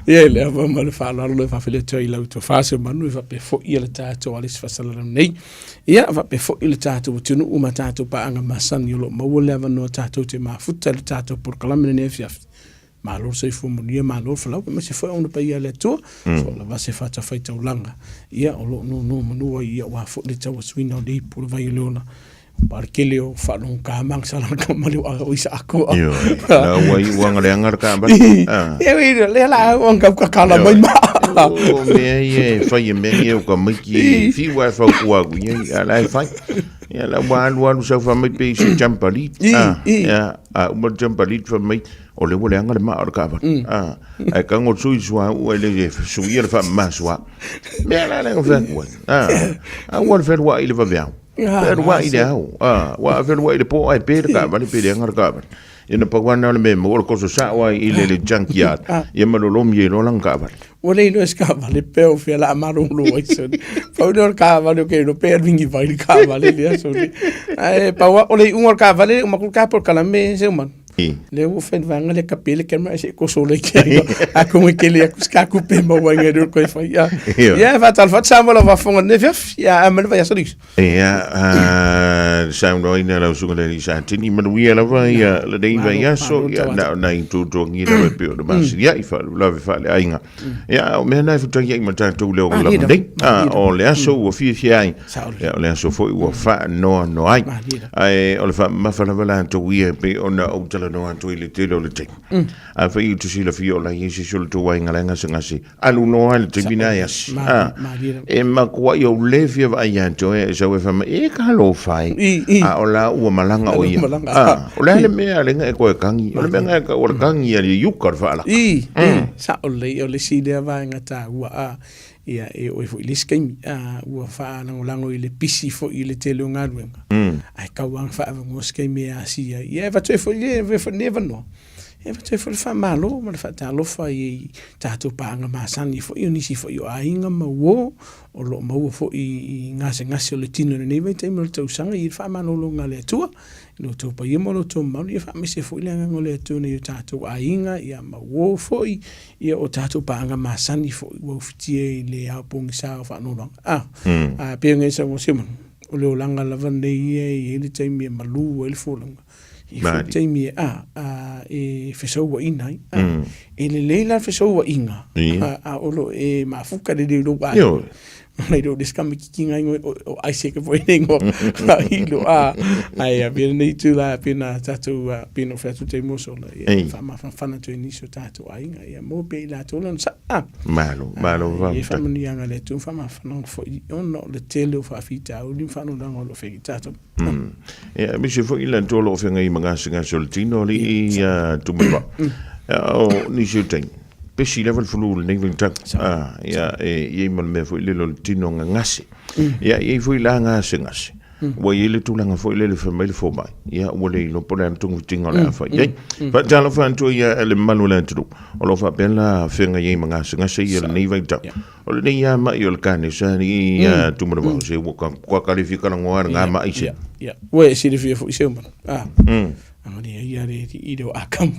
Ia i le ava ma le faaaloalo e faafeiloai atu ai i lau tofa Seumanu e faapea foi le tatou Alisi Faasalalau nei. Ia faapea foi le tatou atunuu ma tatou paaga masani o lo o maua le avanoa tatou te mafuta i le tatou polokalame lenei afiafi. Malo le soifua manuia, malo le folau, aemaise foi auauna paia a le Atua, so lava se fatafaitaulaga, ia o lo o nonomanu ai aua foi le tauasuina o le ipu o le vai o le ola. Ma le tele o faalogogata ma agasala le tama lea o Isaako. Ioe, la ua iu anga leaga le taavale. Ia, lea la ua tau tatala mai ma. O mea ia e fai e mea ia o tamaiti e fiu lava e fautua atu i ai, a o la e fai. Ia la ua alu alu sau fai mai pe i se jumper lead. Ia, a uma le jumper lead fai mai, o lea ua leaga le maa o le taavale. Ae tago le sui suauu e le suia le faamama suauu. Mea la lea na fai atu ai. Aua le feluai i le vaveao. Feluai i le ao. Ua feluai i le po ae pe le taavale pe leaga le taavale. Ia na pau lava lena o le mea e maua o le toso sao lava i le junkyard ia ma lolomi ai loa lana taavale. Ua le iloa se taavale pe o fea la malolo ai soni. Pau lea o le taavale o ke iloa pe alu i vai le taavale lea soni. Ae pau lava o le iuga o le taavale uma atu le ta polokalame Seumanu. Lea ua fai le vaega lea kape le camera ae se i koso le ke ai. A ko e kele aku ska ku pe ma wai ngai ko e fai. Ia ia fa tal fa sa mo la va fonga ne fiaf. Ia a ma le vai aso ni. Ia saunoaina lau susuga i le alii Satini manuia lava ia lenei vaiaso ia na o nai tuatuagia lava e pei ona masiliai faalavelave faaleaiga. Ia o mea na e fetagiai ma tatou i le olaga nei. O le aso ua fiafia ai. Ia, o le aso foi ua faanoanoa ai. Ae o le faamamafa lava latou ia e pei ona ou talanoa atu ai i le tele o le taimi. Afai ou te silafia o la e i ai se isi o le tou aiga la e gasegase, alu loa i le taimi lena e asi. E matuai ou le fia vaai ia te oe e sau e fai mai, e talofa e, a o la ua malaga o ia. O le a le mea lea e toe tagi? O le mea lena e tau o le tagi a le iuka o le faalaka. Sao lelei, o le isi lea vaega taua. Ia, e oo ai foi i le isi taimi, a, ua faalagolago i le pisi foi i le tele o galuega, ae tau lava ona faaavanoa se taimi e asia ai. Ia, e avatu ai foi e avea foi lenei avanoa, e avatu ai foi le faamalo ma le faatalofa i tatou paaga masani foi, o nisi foi o aiga ma uo o lo o maua foi i gasegase o le tino i lenei vaitaimi o le tausaga, i le faamalologa a le Atua. I lo outou paia ma lo outou mamalu, ia faamaise foi le agaga o le Atua i o tatou aiga, ia ma uo foi, ia o tatou paaga masani foi ua ufitia i le ao pogisa o faanoanoaga. A, a pei ona e saunoa Simon, o le olaga lava lenei ia e i ai le taimi e malu ai le folauga, e i ai foi le taimi e, a, a, e fesauaiina ai. A, e lelei la le fesauaiga, a, a o lo o e mafuta lelei i lou aiga. Mai lo des kama ki ngai ngoi o Isaac foi nei ngo i lo a ai a pena nei tu la pena tatou pena o fatu te moso la ia fa ma fa fana tu ni so tatou ai nga ia mo pe la to lon sa a malo malo va e fa mani anga le tu fa ma fa no fo i ono le tele o fa fita o ni fa no la ngo lo fe tatou Ia misi foi la to lo fe ngai magasegase o le tino le i tumapa o nisi o taimi Pesi lava le flu o lenei vaitau. Ah, ia, e i ai ma le mea foi lele o le tino gagase. Ia, e i ai foi la gasegase. Ua i ai le tulaga foi lele fai mai le fomai. Ia, ua le iloa po o le a le togafitiga o le a fai i ai. Faatalofa atu ai ia le mamalu o le atunuu. O lo o faapea la feagai ai ma gasegase ia lenei vaitau. O lenei lava ma'i o le kanesa i Tumanavao, se ua ka le fia talanoa i lena ma'i se. Ia, ua e silafia foi Seumanu. Ah. Angani ai ia le i le o Akamu.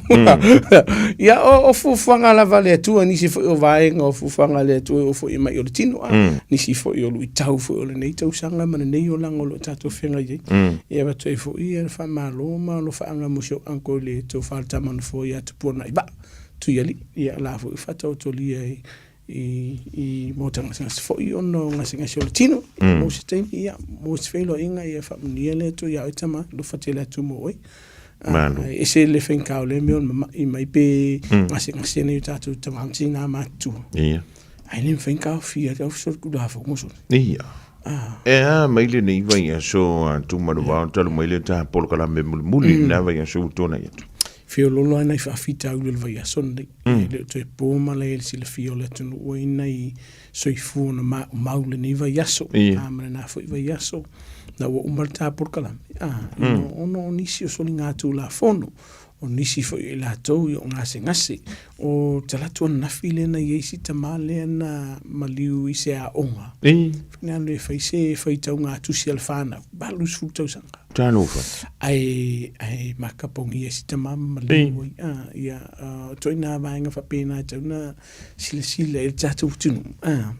Ia o fuafuaga lava a le Atua, nisi foi o vaega o fuafuaga a le Atua e oo foi i mai o le tino, a. Nisi foi o luitau foi o lenei tausaga ma lenei olaga o lo o tatou feagai ai. Ia avatu ai foi ia le faamalo ma alofaaga mo si ou uncle i le tofa a le tama nofoa ia Tupuanaivaa, Tuialii. Ia o la foi ua faataotolia i i mo tagata foi ona o gasegase o le tino mo se taimi ia mo se feiloaiga ia faamanuia le Atua ia oe tama alofa tele atu mo oe. Malo. E ese le faigata o lea mea o le mama'i mai pe gasegase nei o tatou tama ma tina matutua. Ia. Ae le mafai ona taofia le ofisa o le Tulafono sole. Ia. E a mai lenei vaiaso a Tumanuvao talu mai le ta polokalame mulimuli i lena vaiaso ua tuanai atu. Feoloolo lava nai faafitauli o le vaiaso lenei. E le o toe po malae i le silafia o le atunuu ai nai soifua na maumau lenei vaiaso. A ma lena foi vaiaso, na ua uma le ta polokalame, a, ona o nisi o soligatulafono. O nisi foi o i latou ia o gasegase. O talaatu ananafi lea na i ai si tama lea na maliu i se aoga. Finagalo e fai se faitauga tusi a le fanau, 80 tausaga. Talofa. Ae, ae makapogia si tama ma maliu ai. Ah, ia, uh, ituaiga vaega faapena e tatau ona silasila i le tatou atunuu. Ah,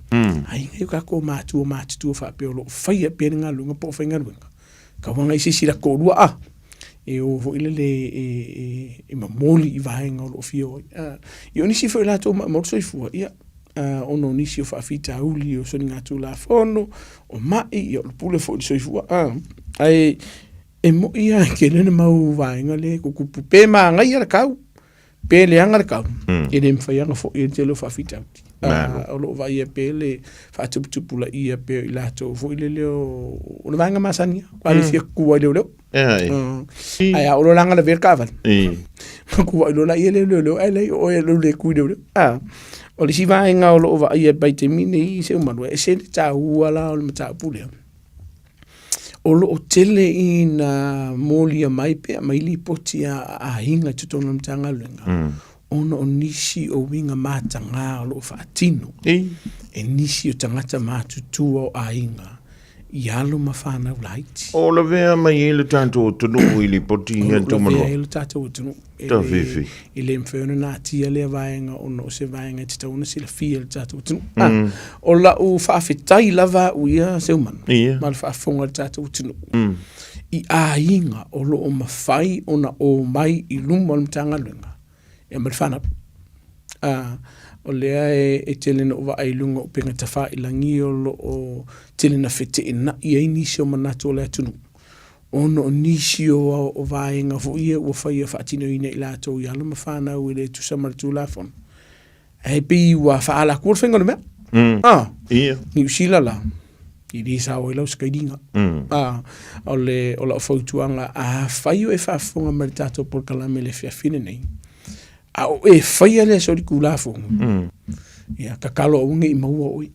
aiga i o tatou matua matutua faapea o lo o faia pea le galuega po o faigaluega. Tau aga i se isi latou toalua a, e o foi lele e momoli i vaega o lo o fia o ai. Ia o nisi foi o latou maumau le soifua, ia, ona o nisi o faafitauli o soligatulafono, o mai, ia o le pule foi i le soifua. Ae e moni lava e tele le mau vaega lea e tutupu, pe manaia le tau, pe leaga le tau, e le mafai lava ona foi ai le tele o faafitauli. O lo o vaaia pea le faatuputupulaia pea o i latou foi lele o le vaega masani lava, aua le fia tutu ai leoleo. Ae a oo loa la ina lavea le taavale, ona tu ai loa lea o leoleo ae leai o oe e le tu i leoleo. O le isi vaega o lo o vaaia i le vaitaimi lenei Seumanu, e ese le taua la o le mataupu lea. O lo o tele ina molia mai pe aumai lipoti a aiga i totonu o le Matagaluega ona o nisi o uiga mataga o lo o faatino e nisi o tagata matutua o aiga i alo ma fanau laiti. O lavea mai ai le tatou atunuu i lipoti ia O lo o lavea ai le tatou atunuu. E le mafai ona natia lea vaega ona o se vaega e tatau ona silafia e le tatou atunuu. Mm. O lau faafetai lava au ia Seumanu yeah. ma le faafofoga a le tatou atunuu mm. i aiga o lo o mafai ona o mai i luma o le Matagaluega ia ma le fanau. O lea e tele na ou vaai i luga o upega tafailagi o lo o tele na feteenai ai nisi o manatu o le atunuu ona o nisi o vaega foi ia ua faia faatinoina e i latou i alo ma fanau e le tusa ma le Tulafono. Ae pei ua faaala atua le faiga o le mea. Mm. Ah, Ia. Niu Sila la, e le sao ai lau sakailiga. Mm. Ah, o le, o lau fautuaga, afai o e faafofoga mai i le tatou polokalame i le afiafi lenei, a o e faia lea solitulafono, ia tatalo aua ne i maua oe.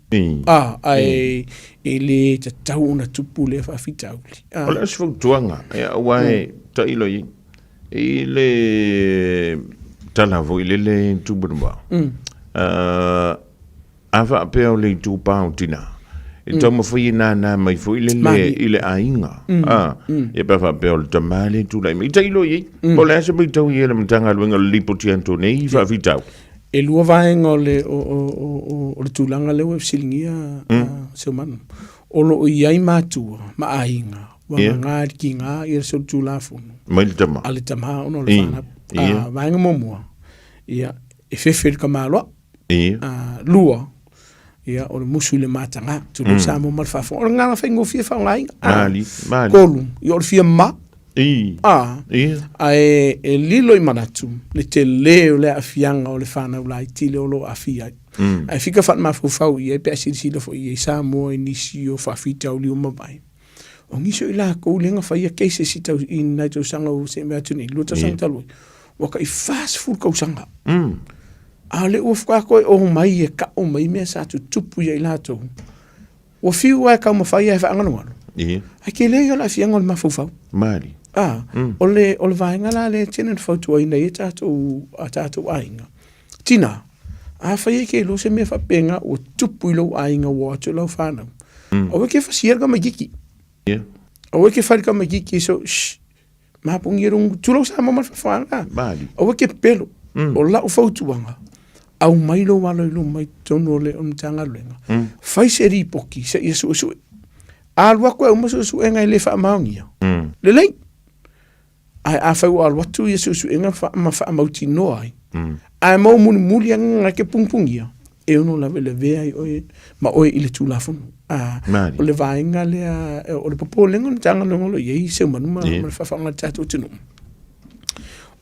A, ae e le tatau ona tupu lea faafitauli. O le isi fautuaga, aua e tailo i i le tala foi lele Tumanuvao, A faapea o le itupa o tina, e taumafai e nānā mai foi lele i le aiga. A, ia pe a faapea o le tama lea e tulai mai. Tailo i ai, po o le a se matau i ai a le Matagaluega o le Lipoti atu nei faafitauli? E lua vaega o le, o, o, o, o, o le tulaga lea ua e fesiligia, Seumanu. O lo o i ai matua ma aiga ua gagā i le tiga ia le solitulafono. Mai le tama. A le tama ona o le fanau. A, vaega muamua, ia, e fefe i le tamaloa. Ia. Lua, ia, o le musu i le mataga, tulou Samoa ma le faafofoga. O le agaga faigofie e faaaogaina. Mali, mali. Tolu, ia o le fia mama. I. Ia. Ae e lilo i manatu le tele o le aafiaga o le fanau laiti lea o lo o aafia ai. Ae fika faamafaufau i ai pe a silasila foi i ai Samoa i nisi o faafitauli ua mavae. O nisi o i latou lea na faia cases i, tau, i nai tausaga ua seʻi mai atu nei, 2 tausaga talu ai, ua tai 40 tausaga. A o lea ua faatoa toe o mai e tau mai mea sa tutupu ia i latou. Ua fiu lava e taumafai lava e faagalugalu. Ia. Ae tele ia o le aafiaga o le mafaufau. Mali. O le vaega la lea e tele ona fautuaina ai tatou, a tatou aiga. Tina, afai e te iloa se mea faapena ua tupu i lou aiga ua o atu i lau fanau, aua e te fasia le tamaititi. Yeah. Aua e te fai le tamaititi so, shh, mapugia lou, tulou Samoa ma le faafofoga. Mali. Aua e te pepelo. O lau fautuaga, aumai lou alo i luma i totonu o le Matagaluega, fai se lipoti seia suesue. A alu atu e uma suesuega e le faamaonia, lelei. Ae afai ua alu atu ia suesuega ma faamautinoa ai, ae maua mulimuli ane na te pugipugia, e ono lavelavea ai oe ma oe i le Tulafono. O le vaega lea, o le popolega o le Matagaluega o lo o i ai Seumanu ma le faafaaoga a le tatou atunuu.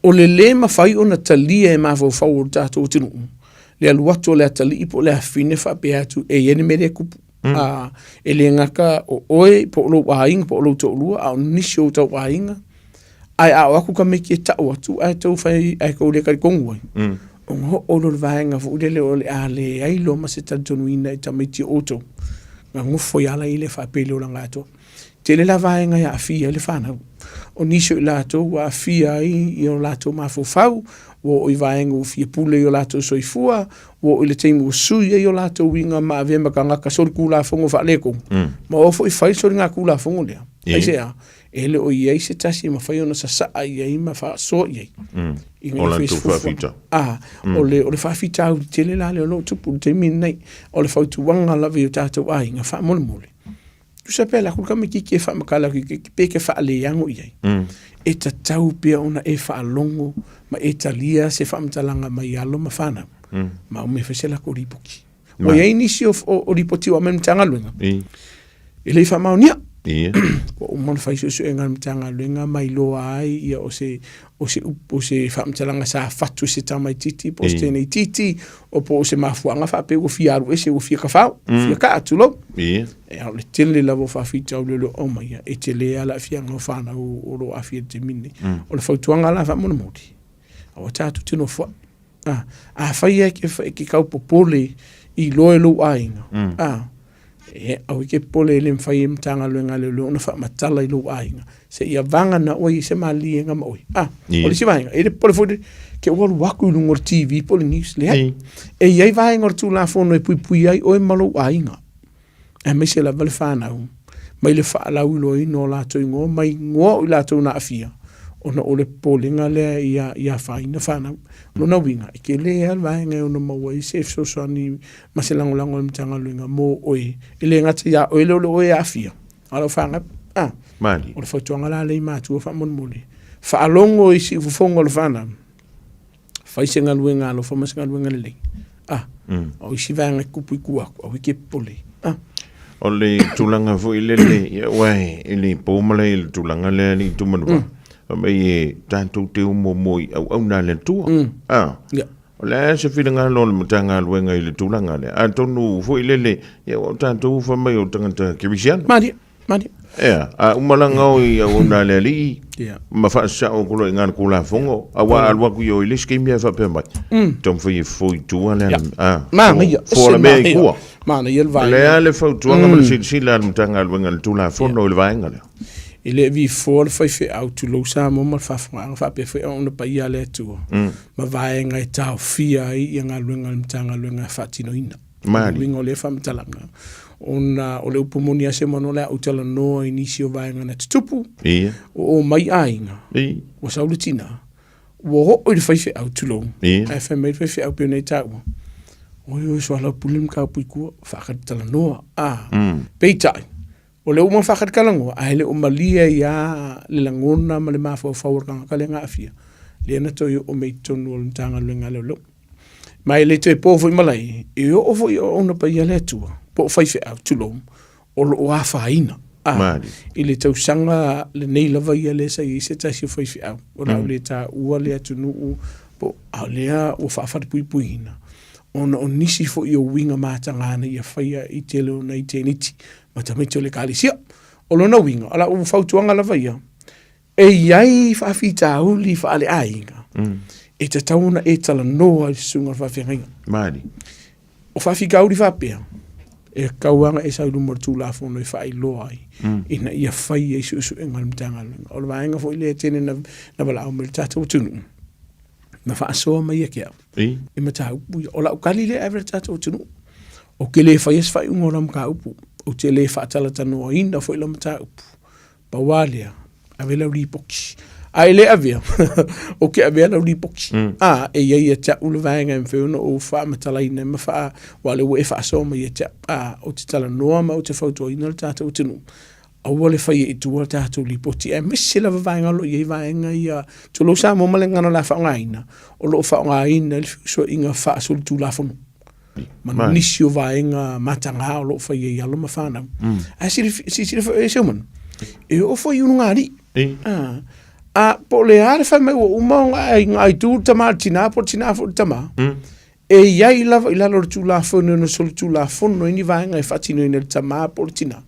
O le lē mafai ona talia e mafaufau o le tatou atunuu le alu atu o le atalii po o le afafine faapea atu e i ai le mea lea e tupu. E le gata o oe po o lou aiga po o lou toalua, a o nisi o ou tau aiga, ae a o atu tamaiti e tau atu ae tou fai ae tou le talitonu ai, ona oo lea o le vaega foi lele o le a leai loa ma se talitonuina i tamaiti o outou, ona nofo ai lava lea faapea i le olaga atoa. Tele la vaega e aafia ai le fanau. O nisi o i latou ua aafia ai i o latou mafaufau, ua oo i vaega ua fia pule i o latou soifua, ua oo i le taimi ua sui ai o latou uiga ma avea ma tagata solitulafono faaletonu, ma ua oo foi fai le soligatulafono lea. Aisea? E le o i ai se tasi e mafai ona sasaa i ai ma faasoa i ai. Ina O ia fai latou fuafua. faafita. O le faafitauli tele la lea o lo o tupu i le taimi lenei. O le fautuaga lava i o tatou aiga, faamolemole, Tusa pe alu atu le tamaititi e faamatala atu i te pe te faaleano i ai. E tatau pea ona e faalogo ma e talia se faamatalaga mai alo ma fanau. Ma aumai foi se latou lipoti. Ua i ai nisi o lipoti ua aumai e le Matagaluega, e le i faamaonia. Ua uma ona fai suesuega a le Matagaluega ma iloa ai ia o se o se upu, o se faamatalaga sa fatu e se tamaititi po o se teneititi, o po o se mafuaaga faapea ua fia alu ese, ua fia tafao, fia kaa, tulou. E, a o le tele lava o faafitauli o lo o aumaia, e tele lava le aafiaga o fanau o lo o aafia i le taimi lenei. O le fautuaga la faamolemole, aua tatou te nofoai. Afai e ke tau popole i loa e lou aiga, e aua e te popole e le mafai e Matagaluega a Leoleo ona faamatala i lou aiga, seia vagana oe i se maliega ma oe. O le isi vaega, e le popole foi ke ua alu atu i luga o le TV po o le news, leai. E i ai vaega o le Tulafono e puipui ai oe ma lou aiga, aemaise lava le fanau, mai le faalauiloaina o latou igoa ma igoa o i latou na aafia, ona o le popolega lea ia afaina fanau. O lona uiga, e tele lava le vaega e ono maua ai se fesoasoani ma se lagolago a le Matagaluega mo oe, e le gata ia oe lea o lo o e aafia, a o lau fanau. O le fautuaga la lea i matua faamolemole, faalogo i siufofoga o le fanau, fai se galuega alofa ma se galuega lelei. O isi vaega e tupu i tua atu, aua e te popole. O le tulaga foi lele, ia, aua e le po malae i le tulaga lea alii Tumanuva. Fai mai e tatou te o muamua i auauna a le Atua. O le a se finagalo o le Matagaluega i le tulaga lea? Atonu foi lele, ia, aua o tatou fai mai o tagata kerisiano. Malie, malie. Ea, a uma laga o i auauna a le Alii, ma faasasao atu loa i ina le Tulafono, aua a alu atu i o i le isi taimi ae faapea mai, taumafai e fofo i tua le ala, Manaia, fofo la mea i tua. Manaia le vaega. O le a le fautuaga ma le silasila a le Matagaluega i le Tulafono i le vaega lea? E le vifoa le faifeau, tulou Samoa ma le faafofogaaga faapea foi auauna paia a le Atua, ma vaega e taofia ai ia galuega a le Matagaluega e faatinoina. Malie. O le uiga o lea faamatalaga, ona o le upu moni lava Semanu o le a ou talanoa i nisi o vaega na tutupu, ua omai aiga, ua sau le tina, ua oo i le faifeau, tulou, ae fai mai le faifeau pei ona e taua, oi oi soalaupule le mataupu i tua, faatalatalanoa, peitai, O lea ua uma ona faatalatalanoa, ae le o malie ai lava le lagona ma le mafaufau o le tagata lea na aafia, lea na toe oo mai i totonu o le Matagaluega a Leoleo. Ma e le toe po foi malae, e oo foi i auauna paia a le Atua, po o faifeau, tulou, o lo o afaina. I le tausaga lenei lava ia lea sa i ai se tasi o faifeau, o le a ou le taua le atunuu, po, a o lea ua faafalepuipuiina, ona o nisi foi o uiga mataga na ia faia i tele o nai teiniti ma tamaiti o le Ekalesia. O lona uiga, o lau fautuaga lava ia, e i ai faafitauli faaleaiga, e tatau ona e talanoa i le susuga o le faafeagaiga. Malie. O faafitauli faapea, e tatau lava ona e sau i luma o le Tulafono e faailoa ai, ina ia fai ai suesuega a le Matagaluega. O le vaega foi lea e tele na valaau mai le tatou atunuu, na faasoa mai ia te au, i mataupu ia. O lau tali lea e ave i le tatou atunuu, ou te le faia se faaiuga o lau mataupu, ou te le faatalatalanoaina foi lau mataupu. Pau lava lea, ave lau lipoti. A e le avea, ou te avea lau lipoti. E i ai ia te au le vaega e mafai ona ou faamatalaina ma faa, aua o lea ua e faasoa mai ia te au. Ou te talanoa ma ou te fautuaina le tatou atunuu, aua le faia i tua tatou lipoti, aemaise lava vaega o lo o i ai vaega ia, tulou Samoa ma le gagana o le a faaaogaina, o lo o faaaogaina ai le feusuaiga faasolitulafono ma nisi o vaega mataga o lo o fai ai alo ma fanau. Ae silasila foi oe Seumanu, e oo foi i ulugalii. A po o le a le fai mai ua uma ona aitu le tama i le tina po o le tina foi i le tama, E i ai lava i lalo o le Tulafono e ono solitulafono ai ni vaega e faatinoina e le tama po o le tina,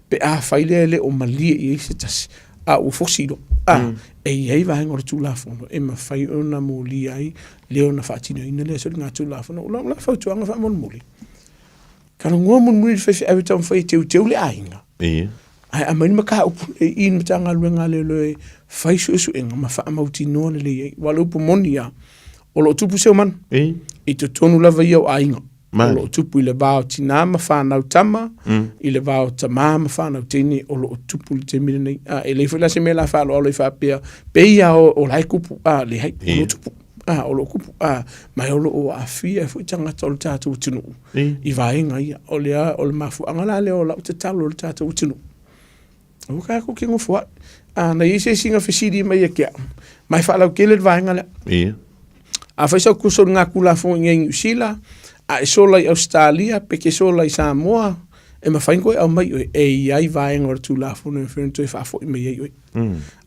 pe afai lea e le o malie i ai se tasi, a ua fosi loa. A, e i ai vaega o le Tulafono e mafai ona molia ai le ona faatinoina lea soligatulafono. O lau la fautuaga faamolemole, talanoa mulimuli i le faifeau e taumafai e teuteu le aiga. Ia. Ae aumai le mataupu lenei i le Matagaluega a Leoleo e fai suesuega ma faamautinoa lelei ai. Aua o le upu moni lava, o lo o tupu seumanu i totonu lava ia o aiga. O lo o tupu i le va o tina ma fanau tama, i le va o tama ma fanau teine, o lo o tupu i le taimi lenei. A, e leai foi la se mea o le a faaaloalo ai faapea, pei lava o la e tupu, a, leai, o lo o tupu. A, o lo o tupu, a, ma o lo o aafia ai foi tagata o le tatou atunuu i vaega ia. O lea, o le mafuaaga la lea o lau tatalo i le tatou atunuu, aua tatou te nofo ai. A na i ai se isi na fesili mai ia te au, ma e faalautele le vaega lea. Afai sau te soligatulafono i inei i Niu Sila, a e sola i Ausetalia, pe te sola i Samoa, e mafai ona toe aumai oe, e i ai vaega o le Tulafono e mafai ona toe faafoi mai ai oe.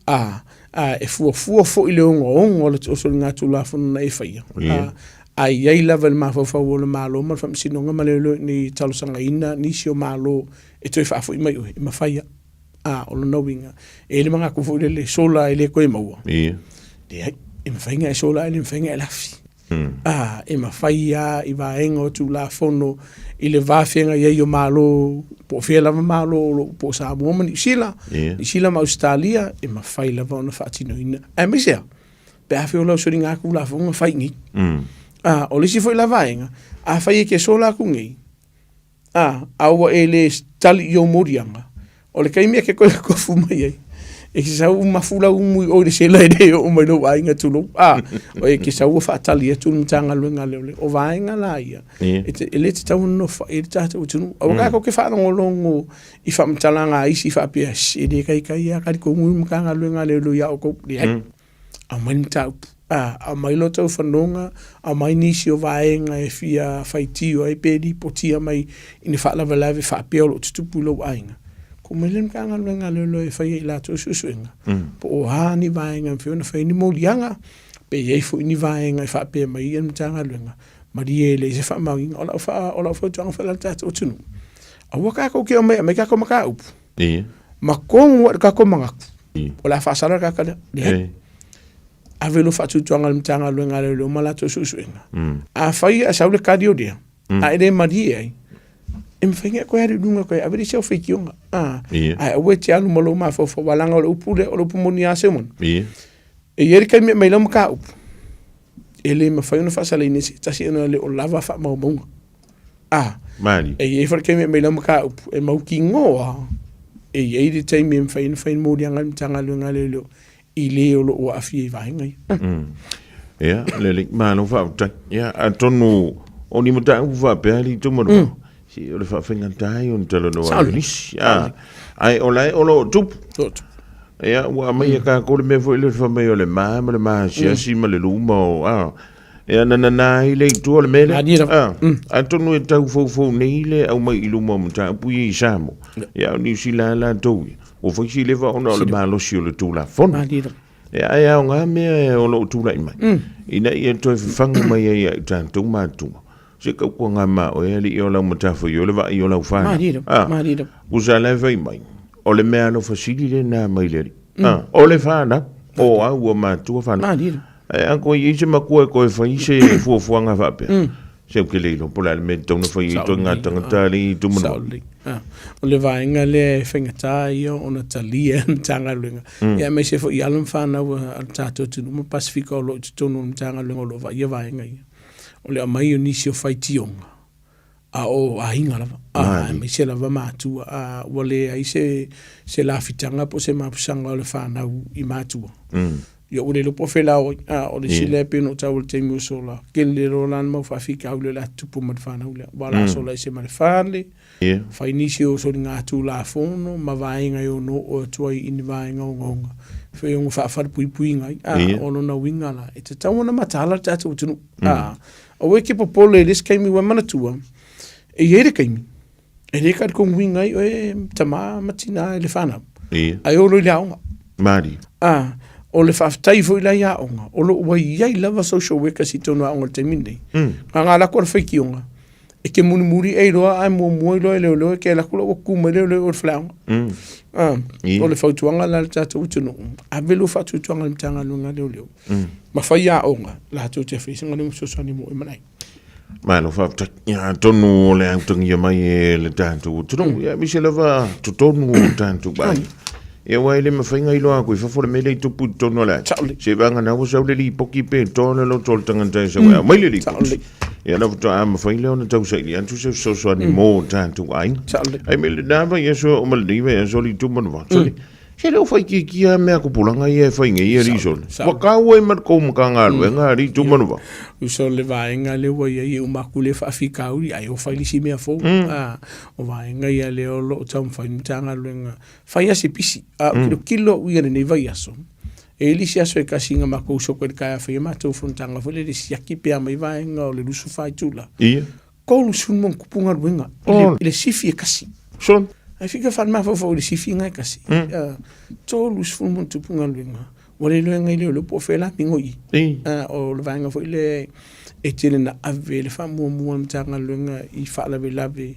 A, a e fuafua foi le ogaoga o le soligatulafono na e faia. A, a i ai lava i le mafaufau o le Malo ma le Faamasinoga ma Leoleo ina ia talosagaina nisi o Malo e toe faafoi mai oe, e mafai lava. A, o lona uiga, e i ai le manatu foi lele, sola e le toe maua. Leai, e mafai ona e sola ae le mafai ona e lafi. A, e mafai lava i vaega o Tulafono i le va feagai ai o Malo, po o fea lava Malo o lo o, po o Samoa ma Niu Sila, Niu Sila ma Ausetalia, e mafai lava ona faatinoina. Aemaise lava, pe afai o lau soligatulafono na fai i inei. A, o le isi foi la vaega, afai e te sola atu nei, A, a ua e le tali i ou moliaga, o le taimi e te toe tofu mai ai, e te sau mafu lau umu i o i le sela e le oo mai lou aiga tulou. A, o e te sau ua faatali atu le Matagaluega a Leoleo. O vaega la ia, e, te, e le tatau ona nofoai ai le tatou atunuu. Aua tatou te faalogologo i faamatalaga a isi faapea, e le taitai lava talitonu le Matagaluega a Leoleo ia outou. Leai. Aumai le mataupu, a, aumai lo outou fanoga, aumai nisi o vaega e fia faitio ai pe lipotia mai i ni faalavelave faapea o lo o tutupu i lou aiga. Tuu mai le Matagaluega a Leoleo e fai ai i latou suesuega, po o a ni vaega e mafai ona fai ai ni moliaga, pe i ai foi ni vaega e faapea mai ai le Matagaluega, malie e leai se faamaoniga. O lau, o lau fautuaga foi la i le tatou atunuu, aua tatou te omai e aumai tatou mataupu, Ma kogu ai le tatou manatu, o le a faasala le tagata lea. Leai. Ave lou faatuatuaga i le Matagaluega a Leoleo ma latou suesuega. Afai e sau le tali o lea, a e le malie ai, e mafai ona e toe alu i luga e toe ave le isi au faitioga. Ae aua e te alu ma lou mafaufau, aua leaga o le upu lea, o le upu moni lava Seumanu. E i ai le taimi e aumai lau mataupu, e le mafai ona faasalaina e se tasi ona e le o lava faamaumauga. A, Malie. e i ai foi le taimi e aumai lau mataupu e mautinoa e i ai le taimi e mafai ona fai le moliaga a le Matagaluega a Leoleo i le o lo o aafia i vaega ia. Ia, lelei, malo faafetai. Ia, atonu o ni mataupu faapea alii Tumanuvao, se o le faafaigata ai ona talanoa ai o nisi. A, ae o la e o lo o tupu. O lo o tupu. Ia, ua aumaia tatou le mea foi lea fai mai o le ma ma le maasiasi ma le luma o, a, Ia na nana ai le itu o le mea lea. Malie lava. Ah, atonu e tau foufou nei le aumai i luma o mataupu ia i Samoa. Ia o Niu Sila lava latou ia. Ua fai si leva ona o le malosi o le Tulafono. Malie lava. Ia ae aoga mea o lo o tulai mai. Ina ia toe fafaga mai ai ia i tatou matua. Se tautuaga ma oe alii o lau matafaioi le vaai o lau fanau. Malie lava. Ah, Malie lava. Tusa la e fai mai, o le mea alofa sili lena mai le alii. Ah, o le fanau, o au ua matua fanau. Malie lava. Ae a toe i ai se matua e toe fai se fuafuaga faapea, se ou te le iloa po o le a le mea e tatau ona fai ai ituaiga tagata alii Tumanuvao. Sao lelei. Ah, o le vaega lea e faigata ia ona talia e le Matagaluega, ia aemaise foi i alo ma fanau a le tatou atunuu ma Pasefika o lo o i totonu o le Matagaluega o lo o vaaia vaega ia. O le aumai o nisi o faitioga, a o aiga lava, aemaise lava matua, a ua leai se, se lafitaga po o se mapusaga o le fanau i matua. Ia ua le iloa po o fea la o ai. A o le isi lea pei ona ou taua i le taimi ua sola, tele loa la le mau faafitauli o le a tutupu ma le fanau lea. Aua o le a sola ese ma le fale, fai nisi o soligatulafono ma vaega e ono oo atu ai i ni vaega ogaoga e ono faafalepuipuiga ai. A o lona uiga la, e tatau ona mataala le tatou atunuu. A Aua e te popole i le isi taimi ua e manatua, e i ai le taimi, e le talitonuina ai oe tama ma tina i le fanau, ae o loa i le aoga. Malie. A, o le faafetai foi la i aoga, o lo o ua i ai lava social workers i totonu o aoga i le taimi lenei. Na ona alu atu o le faitioga, e te mulimuli e iloa ae muamua iloa e leoleo, e te alu atu la ua tu mai leoleo i o i le faleaoga. A, o le fautuaga la i le tatou atunuu, ave lou faatuatuaga i le Matagaluega a Leoleo, ma fai aoga latou te faia se galuega fesoasoani mo oe ma le aiga. Malo faafetai. Ia, atonu o le autagia mai e le tatou atunuu. Ia, aemaise lava totonu o tatou aiga. Ia, aua e le mafai ona iloa atu i fafo le mea lea e tupu i totonu o le aiga. Sao lelei. Seivaga na ua sau le lipoti pe toa le loto o le tagata e sau e aumai le Sao lipoti. lelei. Ia, na faatoa mafai lea ona tausaili atu se fesoasoani mo tatou aiga. Sao lelei. Ai me lena vaiaso e oo mai lenei vaiaso le itu manava. Sole, se le o faaitiitia lava mea tupulaga ia e fai nei e alii sole. Ua tau ai ma le tou Matagaluega alii Tumanava. Uso o le vaega lea ua i ai e uma atu lea faafitauli ae o fai le isi mea fou. O vaega ia lea o lo o taumafai le Matagaluega, fai lava se pisi. A o tilotilo au ia i lenei vaiaso, e i ai le isi aso e tasi na matou uso atu ai i le taeao e fai a matou fonotaga foi lele e siaki pea mai vaega o le 24 itula. 30 ma ono tupu galuega i le sifi e tasi. Sure. Ae fika faale-mafaufau i le sifi na e tasi. 30 ma ono tupu galuega. Ua le iloa e nai leoleo po o fea la pigo i i. O le vaega foi lea e tele na ave le faamuamua a le Matagaluega i faalavelave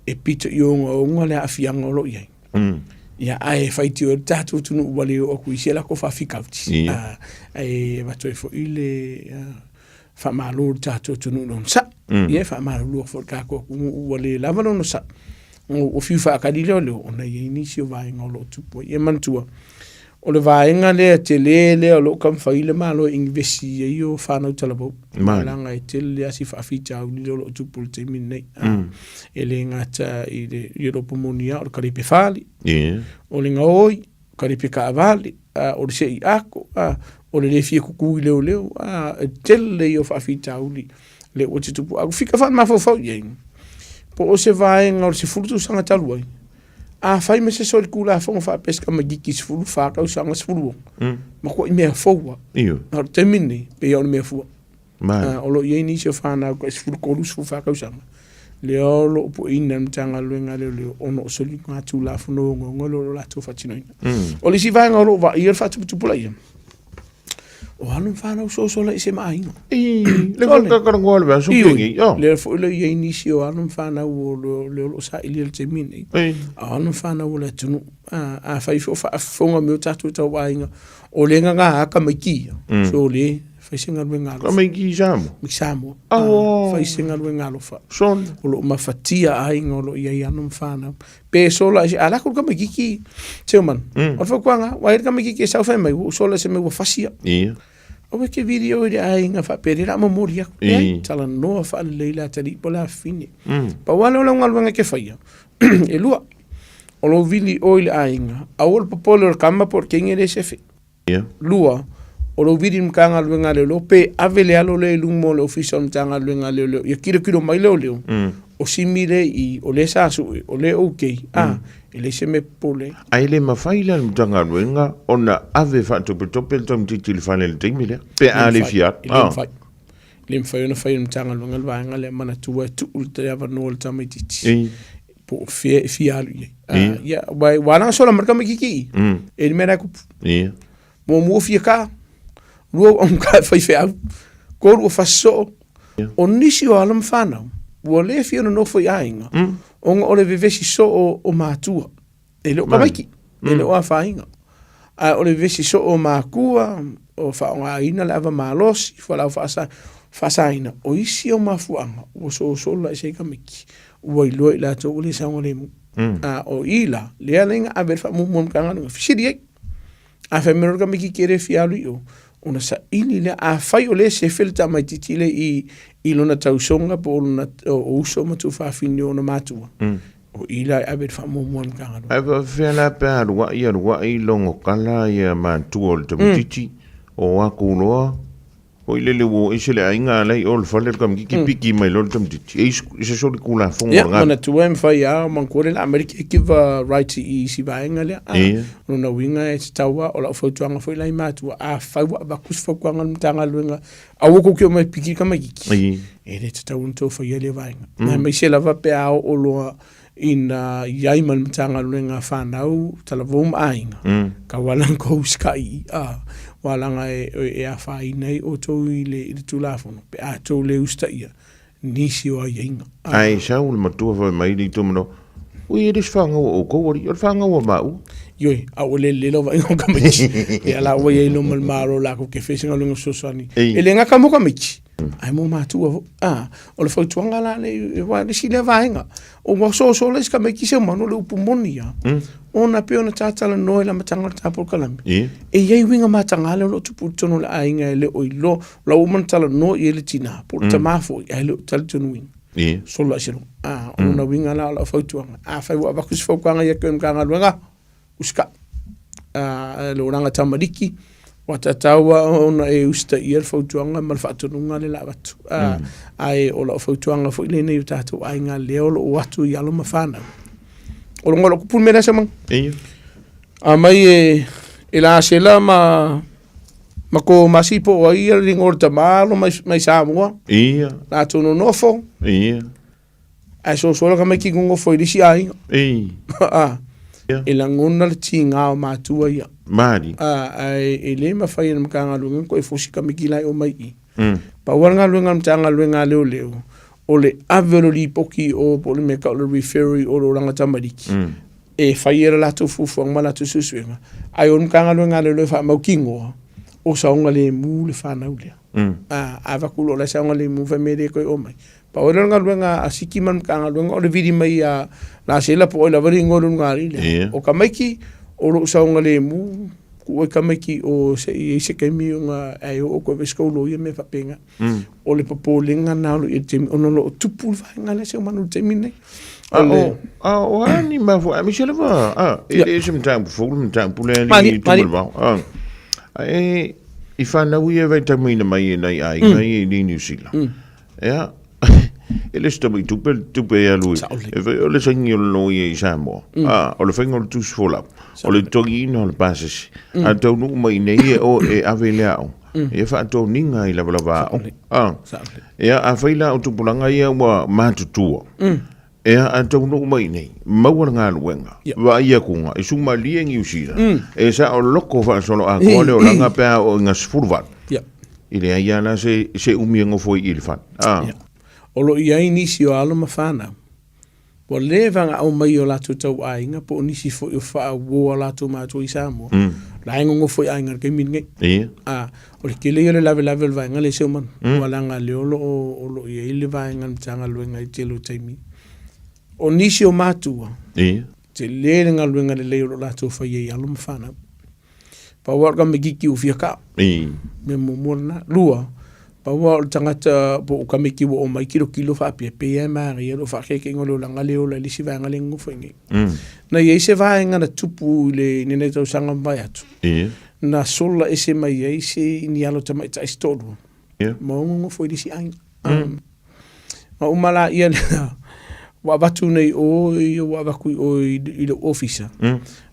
e pito i ogaoga le aafiaga o lo o i ai. Ia, ae faitio ai le tatou atunuu ua le oo atu i isi a latou faafitauli. Ae avatu ai foi le faamalo i le tatou atunuu i le onosai. Ia e faamalulu atu foi i le tatou atunuu ua le lava le onosai. Ua fiu faatali lea o leo ona e i ai nisi o vaega o lo o tupu ai. Ia manatua, o le vaega lea tele lea o lo o taumafai le Malo e inivesi i ai o fanau talavou. Leaga e tele lava si faafitauli lea o lo o tupu i le taimi lenei. E le gata i le Iuropa moni lava o le kalipe fale, o le gaoi, kalipe taavale, o le sei ako, o le le fia kuku i leoleo, e tele ia o faafitauli lea ua tutupu. Ae ua fika faamafaufau i ai, po o se vaega o le 10 tausaga talu ai, afai ma se solitulafono faapea se tamaititi 14 tausaga 16, matuai mea fou lava. A o le taimi lenei, pei lava o le mea fua. O lo o i ai nisi o fanau tai 13, 14 tausaga, lea o lo o pueina e le Matagaluega a Leoleo ona o soligatulafono ogaoga lea o lo o latou faatinoina. O le isi vaega o lo o vaaia le faatuputupulaia, o alo ma fanau soso laise ma aiga. Le talanoa le vaiaso lenei. Lea foi le i ai nisi o alo ma fanau o lea o lo o sailia i le taimi lenei. A o alo ma fanau o le atunuu, afai foi o faafofoga mai o tatou tauaiga, o lea e gaga tamaiti ia, so le fai se galuega alofa. Tamaiti i Samoa? I Samoa. Fai se galuega alofa. O lo o mafatia aiga o lo o i ai alo ma fanau. Pe sola ai se, a lako le tamaititi Tillman. O le fautuaga, ua i ai le tamaititi e sau fai mai, ua ou sola i se mea ua fasia. Aua e te vili oe i le aiga faapea lea o le a momoli atu. Leai, talanoa faalelei le atalii po o le afafine. Pau lava lea o lau galuega e te faia, e lua, o lou vili oe i le aiga, aua le popole o le tama po o le teine lea e sefe. Lua, o lou vili i le Matagaluega a Leoleo pe ave le alo lea i luma o le Ofisa o le Matagaluega a Leoleo ia tilotilo mai leoleo, o Simi lea i i, o lea sa sue, o lea okay, a, e leai se mea e popole ai. Ae le mafai la e le Matagaluega ona ave faatopetope le tamaitiiti i le fale i le taimi lea, pe a le fia alu? E le mafai. E le mafai ona fai e le Matagaluega le vaega lea, manatua e tuu le avanoa i le tamaitiiti. Po o fea e fia alu i ai. Ia, aua ua ala ona sola mai le tamaitiiti i i, e le mea la e tupu. Muamua ua fia kaa, lua ua augata e faifeau, tolu ua fasi soo. O nisi o alo ma fanau, ua le fia nonofo i aiga, ona o le vevesi soo o matua. E le o tamaiti, e le o afaina. Ae o le vevesi soo o matua, o faaaogaina le ava malosi, fualaau faasaina, o isi o mafuaaga ua sosola ese ai tamaiti, ua iloa i latou ua le saogalemu. A o i la, lea la ina ave le faamuamua i le Matagaluega, fesili ai. A fai mai loa le tamaititi e le fia alu i o, ona saili lea. Afai o lea e sefe le tamaititi lea i lona tausoga po o lona o uso ma tuafafine o ona matua, o i la e ave le faamuamua a le Matagaluega. Ae faapefea la pe a aluai aluai logo kala ia matua o le tamaititi, o atu loa Foi lele ua oo ese le aiga a la e i o i le fale le tamaititi piki mai loa le tamaititi. E i se solitulafono o lena. Ia, manatua e mafai lava, manatua lea o le a aumai le caregiver right i isi vaega lea. Ia. O lona uiga e tatau lava, o lau fautuaga foi la i matua, afai ua avatu se fautuaga a le Matagaluega, aua tou te omai e piki le tamaititi, e le tatau ona outou faia lea vaega. Aemaise lava pe a oo loa ina i ai ma le Matagaluega a fanau, talavou ma aiga, tauala na tou usitai i, a, aua leaga e afaina ai outou i le, i le Tulafono, pe a tou le usitaia nisi o aiaiga. Ae sau le matua fai mai le itumalo, Ui, e le o se fanau a outou alii, o le fanau a maua. Ioe, a ua le lelei lau vaaiga o tamaiti. Ia la ua i ai loa ma le Malo latou te faia se galuega fesoasoani. E le gata mo tamaiti. Ae mo matua foi. A, o le fautuaga la le aua le isi lea vaega, ua soso le isi tamaiti se manu o le upu moni lava, ona pei ona ta talanoa i le amataga o le ta polokalame, e i ai uiga mataga lea o lo o tupu i totonu o le aiga e le o iloa, o la ua uma ona talanoa i ai le tina po o le tama foi ae le o talitonuina. Solo ai se logo. A, o lona uiga la o lau fautuaga, afai ua avatu se fautuaga ia te oe Matagaluega, usitaʻi. A, le olaga tamaliki, ua tatau lava ona e usitaia le fautuaga ma le faatonuga lea o le a avatu. A, ae o lau fautuaga foi lenei i o tatou aiga lea o lo o atu i alo ma fanau. O luga o lou kupu le mea lea Semanu. Ia. Aumai e, e Lasela ma ma ko Masi po o ai ia le igoa o le tama alo mai, mai Samoa. Ia. Latou nonofo. Ia. Ae soso la tamaiti nonofo i le isi aiga. Ei. A, e lagona le tiga o matua ia. Mali. A, ae e le mafai e le Matagaluega ona toe fosi tamaiti la e omai i i. Pau lava le galuega a le Matagaluega a Leoleo, o le ave o le lipoti i o po o le mea e tau o le referral i o i le olaga tamaliki, e fai e le latou fuafuaga ma latou suesuega, ae o le Matagaluega a Leoleo e faamautinoa, o saogalemu le fanau lea. A avatu loa o la e saogalemu fai mai e le toe omai. Pau ai lea o le galuega a Siki ma le Matagaluega o le vili mai ia Lasela po o ai lava le igoa o le ulugalii lea. Ia. O tamaiti o lo o saogalemu, tuu ai tamaiti o se i ai se taimi ona ae oo atu e se tou loia mea faapena. O le popolega lena o lo o i ai i le taimi ona o lo o tupu le vaega lea seomanu i le taimi lenei. A o, a o a ni mafuaaga, aemaise lava, a, e le o se mataupu fou le mataupu lea i Tumalevao. A, ae i fanau ia e vaitaumaina mai e nai aiga ia i Niu Sila. Ia, e le o se tamai tupe le tupe e alu i, e fai, o le saini o le loia i Samoa, a, o le faiga o le tusi folau, o le totogiina o le pasese, a taunuu mai i inei e o e ave i le aoga, ia faatoniga ai lavalava aoga. A, ia, afai la o tupulaga ia ua matutua, ia, a taunuu mai i inei, maua le galuega, vaai atuga, e sumalie Niu Sila, e saoloko faasoloatoa le olaga pe a oo ina 18. E leai lava la se, se umi e nofo ai i le fale. Ah. Ia. O lo o i ai nisi o alo ma fanau, ua leva ona aumai i o latou tauaiga po o nisi foi o faauo a latou matua i Samoa, la e nonofo i aiga i le taimi lenei. Ia. A, o le tele ia o le lavelave o le vaega lea i Seumanu, aua leaga o lea o lo o, o lo o i ai le vaega a le Matagaluega i le tele o taimi. O nisi o matua, Ia. tele le galuega lelei o lo o latou faia i alo ma fanau. Pau lava o le tamaitiiti ua fia kaa. Mea muamua lena. Lua, pau lava o le tagata po o tamaiti ua omai tilotilo faapea, pei lava e manaia lou faataitaiga o le olaga lea e ola ai le isi vaega lea e nonofo ai nei. Na i ai se vaega na tupu i le i lenei tausaga ua mavae atu, na sola ese mai ai se ni alo tamaitai se toalua, ma o nonofo i le isi aiga. Na uma laia lea, ua avatu nei o ia ua avatu i o i lou ofisa,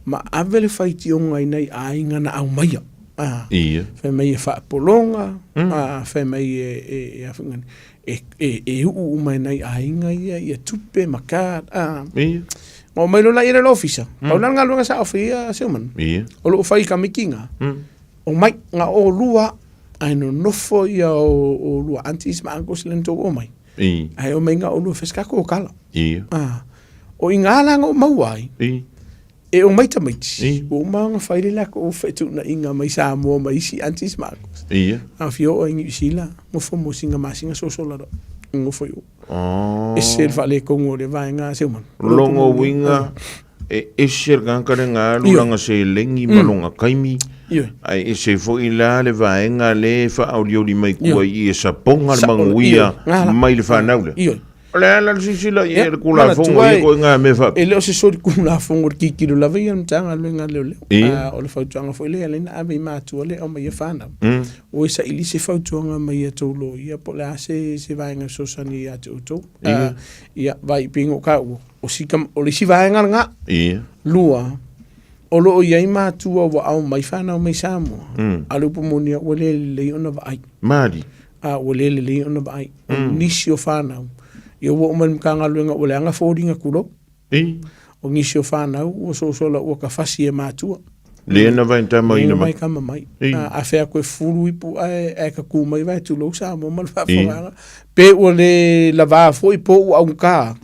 ma ave le faitioga i nai aiga na aumaia. Ah, Ia. Fai mai e faapologa, ah, fai mai e, e, e, a foi ngani, e, e, e uu uma e nai aiga ia, ia tupe ma card. Ah. Ia. Na omai loa laia i le ofisa. Pau la le galuega sa ofaia Seumanu. Ia. O loo fai i ka mitinga. Omai, na olua ae nonofo ia o olua aunties ma uncles lea na tou omai. I. Ae omai na olua fai se tatou kala. I. Ah. O i ngā la na ou maua ai. I. E omai tamaiti. I. Ua uma ona fai le latou fetuunaiga mai Samoa ma isi aunties ma uncles. Ia. A fia oo ai Niu Sila, nofo mo sina masina soso la loa. Nofo i o. Oh. Ese le faaletonu o le vaega a Seumanu. Logo uiga e ese le tagata lea na alu lana seleni ma lona taimi, ae ese foi la le vaega lea e faaolioli mai tua i i e sapoga le manuia mai le fanau lea. O le a la le silasila i ai le Tulafono i ia ituaiga mea faapea? E le o se solitulafono i le tilotilo lava ia a le Matagaluega a Leoleo. O le fautuaga foi lea lea na ave i matua lea e aumai ai fanau. Ua saili se fautuaga mai a outou loia po o le a se se vaega e fesoasoani ia te outou. Ia, vaai pei ona ou taua, o si o le isi vaega lena. Ia. Lua, o lo o i ai matua ua aumai fanau mai Samoa, a o le upu moni lava ua le lelei ona vaai. Mali. A ua le lelei ona vaai. O nisi o fanau, ia ua oo mai i le Matagaluega ua leaga foliga tulou. O nisi o fanau ua sosola ua ka fasi e matua. Lea na vai tama ina mai. Tama mai. A fea koe fulu ipu ae ae ka ku mai vai tulou Samoa ma le faafofogaaga. Pe ua le lavā foi po ua augata.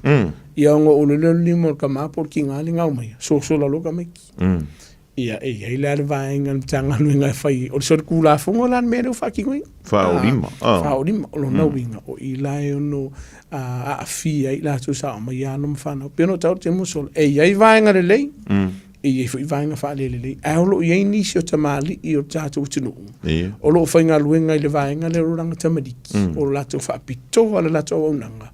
Ia ona o le lea o le lima o le tama po o le tiga le gau mai. Sosola loa tamaiti. Ia, e i ai la le vaega a le Matagaluega e fai, o le solitulafono la le mea lea ua faatinoina. Faaolima. Faaolima, o lona uiga, o i la e ono aafia ai i latou sa aumai alo ma fanau. Pei ona ou taua le taimi ua sola, e i ai vaega lelei, e i ai foi vaega faalelelei, ae o lo o i ai nisi o tamalii o le tatou atunuu o lo o faigaluega i le vaega lea o le olaga tamaliki, o lo latou faapitoa le latou auaunaga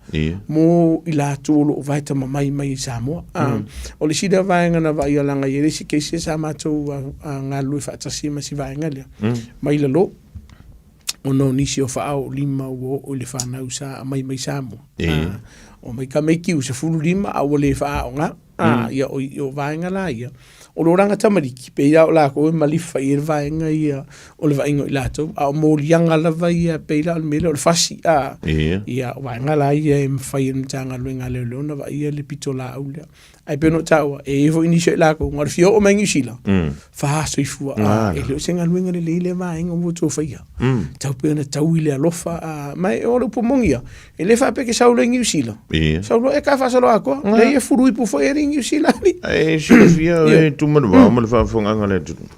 mo i latou o lo o vae tamamai mai i Samoa. O le isi lea vaega na vaaia leaga e i ai le isi case sa matou galulue faatasi ma si vaega lea mai lalo ona o nisi o faaoolima ua oo i le fanau sa aumai mai Samoa. Omai tamaiti ua 15 a ua le faaaoga. Ia o vaega la ia, o le olaga tamaliki, pei lava o latou e malifa i ai le vaega ia o le vaaiga o i latou, a o moliaga lava ia, pei la o le mea lea o le fasi, ia, o vaega la ia e mafai e le Matagaluega a Leoleo ona vaaia le pitolaau lea. Ae pei ona ou taua, e i ai foi nisi o i latou, na o le fia oo mai Niu Sila, faasoifua, e le o se galuega lelei lea vaega ua outou faia. Tau pei ona tau i le alofa, ma o le upu moni ia, E le faapea ke sau loa i Niu Sila. Ia. Sau loa e ka faasolo atoa. Lea ia fulu ipu foi e Niu Sila. E silafia e Tumanuvao ma le faafofogaaga a le atunuu.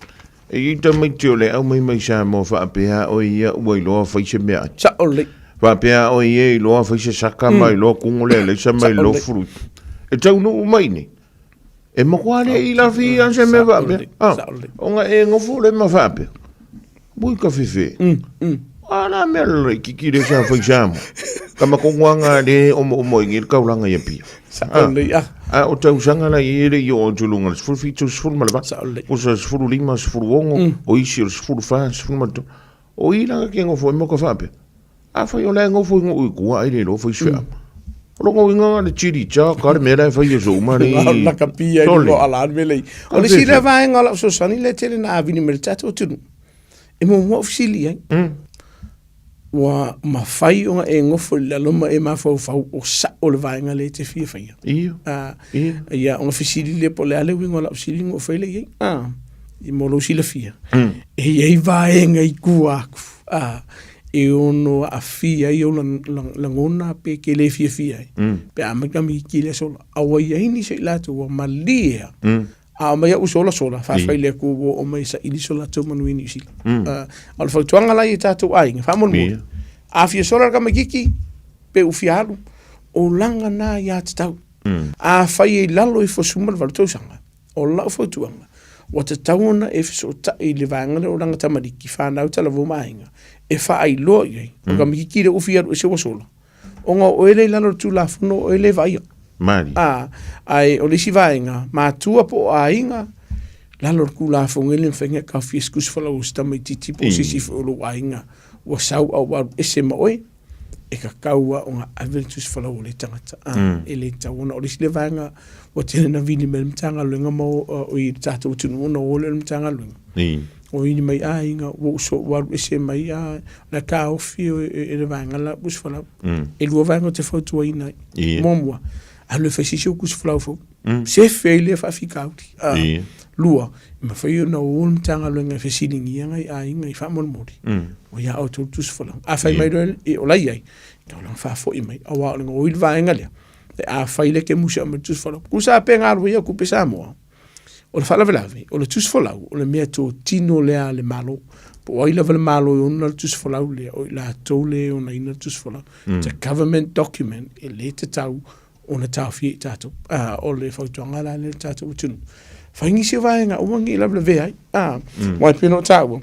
E i ai tamaiti o le aumai mai Samoa faapea o ia ua iloa fai se meaai. Sao lelei. Faapea o ia iloa fai se saka ma iloa kugo le alaisa ma iloa fulu ipu. E taunuu mai nei. E matua le i lafi ia se mea faapea. Ona e nofo le ma faapea. Ui ka fefe. A la mea le kiki le sa fai Samoa. Ka makongoanga le omo omo i le kaulanga ia pia. Sao lelei a. A o tausaga la i le i o atu lunga le 17 18. Sao lelei. O sa 15 16 o isi o le 14 13. O i la ke ngofo e mo ka faapea. A fai o le ngofo i ngou i kua ai le lo fai se. O lo ngou inga le chili cha ka le mea le fai e so uma le. La ka pia i lo ala le mele. O le sila vaenga o lau fesoasoani lea e tele na avini mai le tatou atunuu. E muamua ou fesili i ai. Ua mafai ona e nofo i lalo ma e mafaufau o sao le vaega lea e te fia faia. Ia. Ia, ona fesili lea po o le a le uiga o lau fesili na ou fai lea i ai. I mo lou silafia. E i ai vaega i tua atu. E ono aafia ai ou lagona pe e te le fiafia ai. Pe a aumai tamaiti lea sola. A ua i ai nisi o i latou ua malie lava. A aumai au sola sola, faafetai i le Atua ua oo mai e saili so latou manuia i Niu Sila. A o le fautuaga la ia i tatou aiga, faamolemole, a fia sola le tamaitiiti, pe ua fia alu, o laga na aiatatau. Afai e i lalo ifo o le 18 tausaga, o lau fautuaga, ua tatau ona e fesootai i le vaega lea o laga tamaliki, fanau, talavou ma aiga, e faailoa i ai, o le tamaitiiti lea ua fia alu ese ua sola, ona o oe lea i lalo o le Tulafono, o oe lea e vaaia. Malie. A, ae o le isi vaega, matua po o aiga, lalo o le Tulafono e le mafai ona e taofia se tusi folau o se tamaitiiti po o se isi foi o lou aiga ua sau a ua alu ese ma oe, e tatau lava ona ave le tusi folau a lea tagata. A, e le tatau ona, o le isi lea vaega ua tele ina vili mai le Matagaluega ma o i le tatou atunuu ona o lea o le Matagaluega. O vili mai aiga, ua ou ua alu ese mai, a, la e taofi e le vaega la tusi folau. E lua vaega ou te fautuaina ai. Muamua, alu e fai se isi ou tusi folau fou. Sefe ai lea faafitauli. Lua, e mafai ona o le Matagaluega e fesiligia nai aiga i faamolemole, ua ia outou le tusi folau. A fai mai loa o la e i ai, tatau la ona faafoi mai, aua o le gaoi le vaega lea, pe afai lea e te musu e aumai le tusi folau. Tusa lava pe galue ia tupe Samoa, o le faalavelave, o le tusi folau, o le mea totino lea a le Malo. Po o ai lava le Malo e ona le tusi folau lea, o i latou lea e onaina le tusi folau. It's a government document, e le tatau ona taofia i tatou. O le fautuaga la lea i le tatou atunuu, fai nisi o vaega aua ne i lavelavea ai. Aua e pei ona ou taua,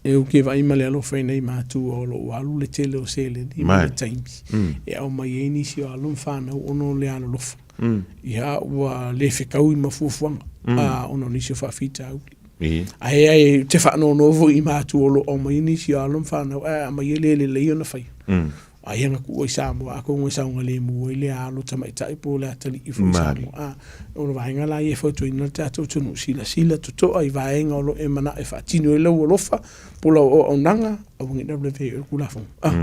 e ou te vaai ma le alofa i nai matua o lo o alu le tele o seleni ma le taimi e aumai ai nisi o alo ma fanau ona o le alolofa. Ia, ua le fetaui ma fuafuaga ona o nisi o faafitauli. Ae ou te faanoanoa foi i matua o lo o aumai nisi o alo ma fanau ae aumai e le lelei ona faia. Aia na tuua i Samoa, atonu e saogalemu ai le alo tamaitai po o le atalii foi i Samoa. A, o le vaega la ia e fautuaina le tatou atunuu, silasila totoa i vaega o lo o e manao e faatino ai lou alofa po o lau auaunaga, aua ne i lavelavea i oe le Tulafono. A.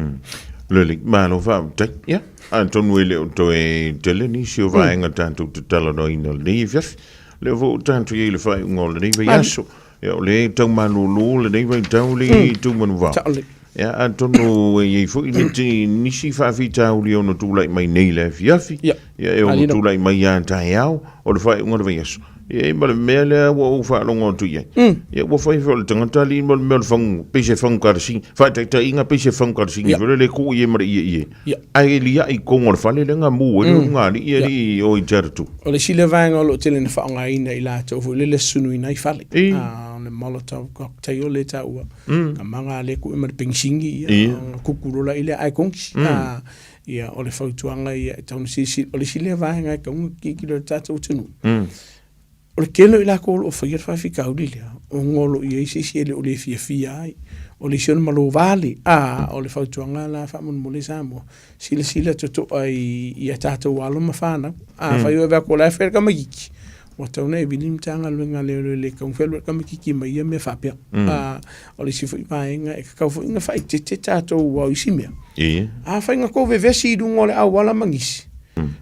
Lelei, malo faafetai. Ia, atonu e le o toe tele nisi o vaega tatou te talanoaina i lenei afiafi. O lea foi ua tatou i ai i le faaiuga o lenei vaiaso. Ia, o lea e tau malolo lenei vaitau le itu manuvao. Sao lelei. Ia, atonu e i ai foi nisi, nisi faafitauli e ono tulai mai nei i le afiafi. Ia. Ia, e ono tulai mai ia taeao, o le faaiuga o le vaiaso. Ia, ma le mea lea ua ou faalogo atu i ai. Ia, ua fai foi o le tagata alii ma le mea o le fagu, pei se fagu kalasini, faataitaiga pei se fagu kalasini foi lele e tuu i ai ma le ieie. Ae e liai i totonu o le fale lea na mu ai le ulugalii alii o i Tiaratu. O le isi lea vaega o lo o tele ina faaaogaina e i latou foi lele e sunuina ai fale. O le Molotov cocktail lea e taua, ka maga lea e tuu i ai ma le penisini, ia, ona kuku loa lea ae konisi. Ia, o le fautuaga ia e tatau ona silasila, o le isi lea vaega e tatau ona tilotilo i le tatou atunuu, o le tele o i latou o lo o faia le faafitauli lea, ona o lo o i ai se isi e le o le fiafia ai. O le isi o le malo vale, a o le fautuaga la faamolemole Samoa, silasila totoa i a tatou alo ma fanau. Afai o e vaai atu o la e fai le tamaitiiti, ua tatau ona e vili le Matagaluega a Leoleo e le tatau ona fealuai le tamaitiiti ma ia mea faapea. O le isi foi vaega e tatau foi ona faaeteete tatou aua o isi mea. Afai na tou vevesi i luga o le auala ma nisi,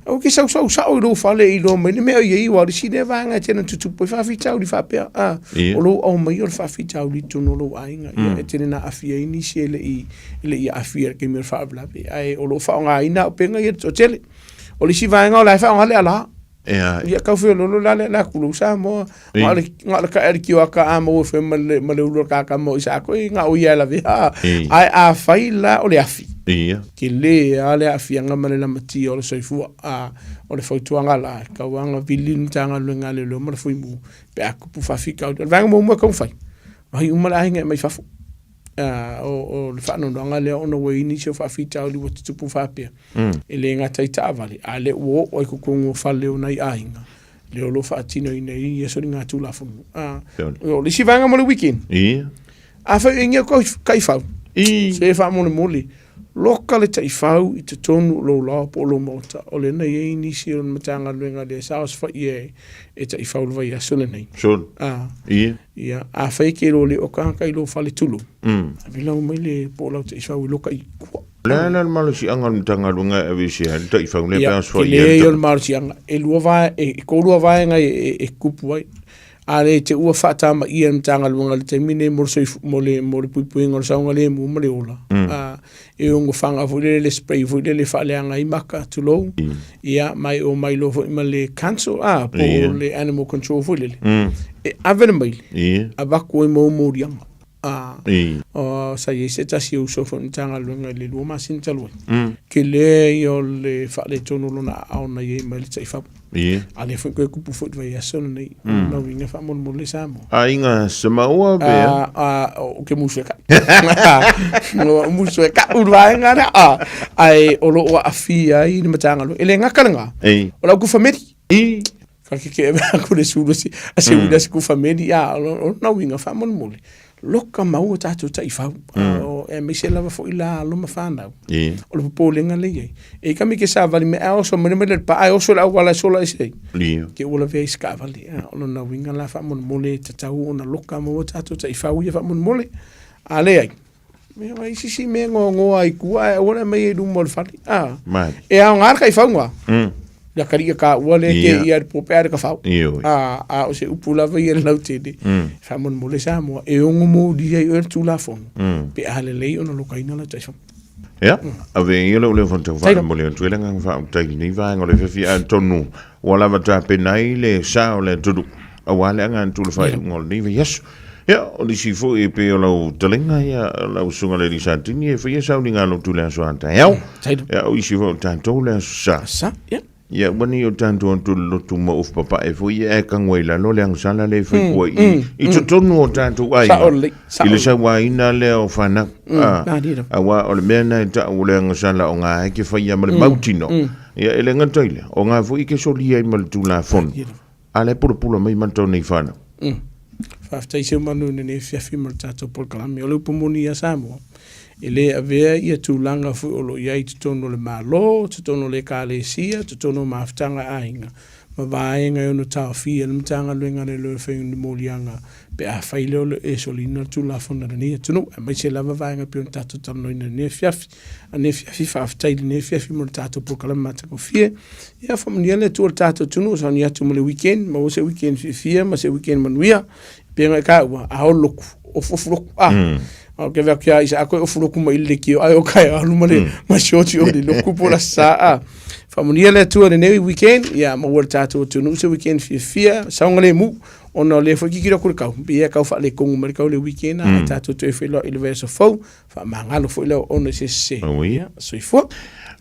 aua e te sausau sao i lou fale e iloa mai le mea o i ai, aua o le isi lea vaega e tele ina tutupu ai faafitauli faapea, o lou aumaia o le faafitauli i totonu o lou aiga, ia e tele ina aafia ai nisi e le i aafia i le taimi o le faalavelave, ae o lo o faaaogaina auupega ia i le toatele. O le isi vaega o la e faaaoga le ala. Ia. Ia tau feololo la le la kulou Samoa. Nga le nga le ka el kio ka a mo fe ma le ma le ulo ka ka mo isa ko nga o ia la ve ha. Ai a fai la o le afi. Ia. Ke le a le afi anga ma le lamatia o le soifua a o le fautuaga la kauanga vili le Matagaluega a Leoleo ma le Fuimu pe a kupu faafitauli. O le vaega muamua e tatau ona fai, vaai uma le aiga e aumai fafo. O le faanoanoaga lea ona ua i ai nisi o faafitauli ua tutupu faapea, e le gata i taavale, a o lea ua oo lava i totonu o fale o nai aiga, lea o lo o faatinoina ai ia soligatulafono. O le isi vaega mo le weekend, afai o ingia taifau, se faamolemole, loka le taifau i totonu o lou laoa po o lou maota, o lea na i ai nisi o le Matagaluega lea sa osofai e taifau i le vaiaso lenei. Ia, afai e te iloa le o tagata i lou fale tulou, ave lau mai le po o lau taifau e loka i tua. O le a la le malosiaga o le Matagaluega e aveesea ai le taifau lea pe a osofai i ai le Ia, tele ia o le malosiaga. E lua vae, e toalua vaega e tupu ai. A le te ua faatamaia e le Matagaluega i le taimi lenei mo le soifu, mo le, mo le puipuiga o le saogalemu ma le ola, e ono faga foi lele le spray foi lele e faaleaga ai maka, tulou, ia, ma e omai loa foi ma le council, a, po o le animal control foi lele, e ave le maile, avatu ai ma moliaga. A, o, sa i ai se tasi o uso foi o le Matagaluega i le 2 masina talu ai, tele ia o le faaletonu o lona aao na i ai mai le taifau. A lea foi toe tupu foi i le vaiaso lenei. O lona uiga faamolemole Samoa. Aiga Samaua pe a? Ou te musu e ka'u. Ua musu e ka'u le vaega lea. Ae o lo o aafia ai le Matagaluega. E le gata lena, o le au kufa meli. Ka keke ave aku le sulu a se uila se kufa meli. A o lona uiga faamolemole, loka mau o tatou taifau. Aemaise lava foi la alo ma fanau. O le popolega lea e i ai. E kami ke savali me a oso mai mai le pa ai oso le auala e sola ese ai. Ke ua lavea i se taavale. O lona uiga la faamolemole e tatau ona loka maua tatou taifau ia faamolemole. A leai, ia ma isi si mea goagoa ai tua ae aua le aumaia i luma o le fale. E aoga le taifauga. Le akalii a taua lea ke ia le po pe a le kafau. A o se upu lava ia i le lautele, faamolemole Samoa, e ono molia ai oe le Tulafono pe a lelei ona lokaina lau taifau. Ia, ave ia lou leo faatau faamolemole atu ai le agaga faafetai i lenei vaega o le afiafi atonu ua lava tapena ai le sa o le atunuu aua le aga atu o le faaiuga o lenei vaiaso. Ia, o nisi foi e pei o lau taleiga ia lau susuga le alii Satini e faia sauniga lotu i le aso a taeao. Ia, o isi foi o tatou le aso Sa. Sa, ia. Ia ua nei o tatou atu i le lotu ma ofu papae foi ia ae kago ai i lalo le agasala lea e fai kua i i totonu o tatou aiga Sao lelei, sao i le sauaina lea o fanau. Aua o le mea lena e tau o le agasala o ngā e ke faia ma le mautino. Ia e le gata i lea, o ngā foi e ke solia ai ma le Tulafono. A la e pulapula mai matou nei fanau. Faafetai Seumanu i lenei afiafi ma le tatou polokalame. O le upu moni ia Samoa, e le avea ia tulaga foi o lo o i ai i totonu o le Malo, totonu o le Ekalesia, totonu o mafutaga a aiga, ma vaega e ono taofia ai le Matagaluega a le Leoleo e fai ni moliaga pe afai lea o lo o e soliina le Tulafono a lenei atunuu, aemaise lava vaega e pei ona tatou talanoaina i lenei afiafi. A lenei afiafi, faafetai i lenei afiafi mo le tatou polokalame matagofie. Ia faamanuia le Atua i le tatou atunuu, sauni atu mo le weekend, maua se weekend fiafia ma se weekend manuia. Pei ona e taua, a olo lotu, ofuofu lotu, a. Ou te vaai atu ia Isaako e ofu lotu mai i le leitio ae o taeao alu ma le ma sioti o le lotu po o le Aso Sa a. Faamanuia le Atua i lenei weekend, ia maua e le tatou atunuu se weekend fiafia, saogalemu, ona o lea foi e tilotilo atu i le tau, pei e tau faaletonu mai le tau i le weekend a, ae tatou toe feiloai i le vaiaso fou, faamagalo foi le auauna i se sese. Ia, soifua.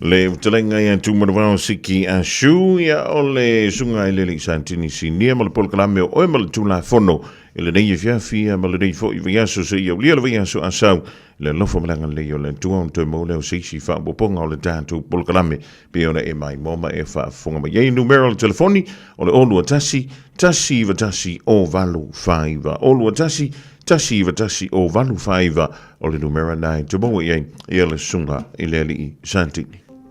Le fetalaiga ia Tumanavao Siki Ashu, ia o le susuga i le Alii Satini Sinia ma le polokalame o Oe ma le Tulafono i lenei afiafi ma lenei foi vaiaso seia aulia le vaiaso a sau le alofa ma le agalelei o le Atua ona toe maua lea o se isi faaopoopoga o le tatou polokalame pei ona e maimoa ma e faafofoga mai ai. Numera o le telefoni o le 021 191 085 021 191 085 o le numera na e te maua i ai ia le susuga i le Alii Satini.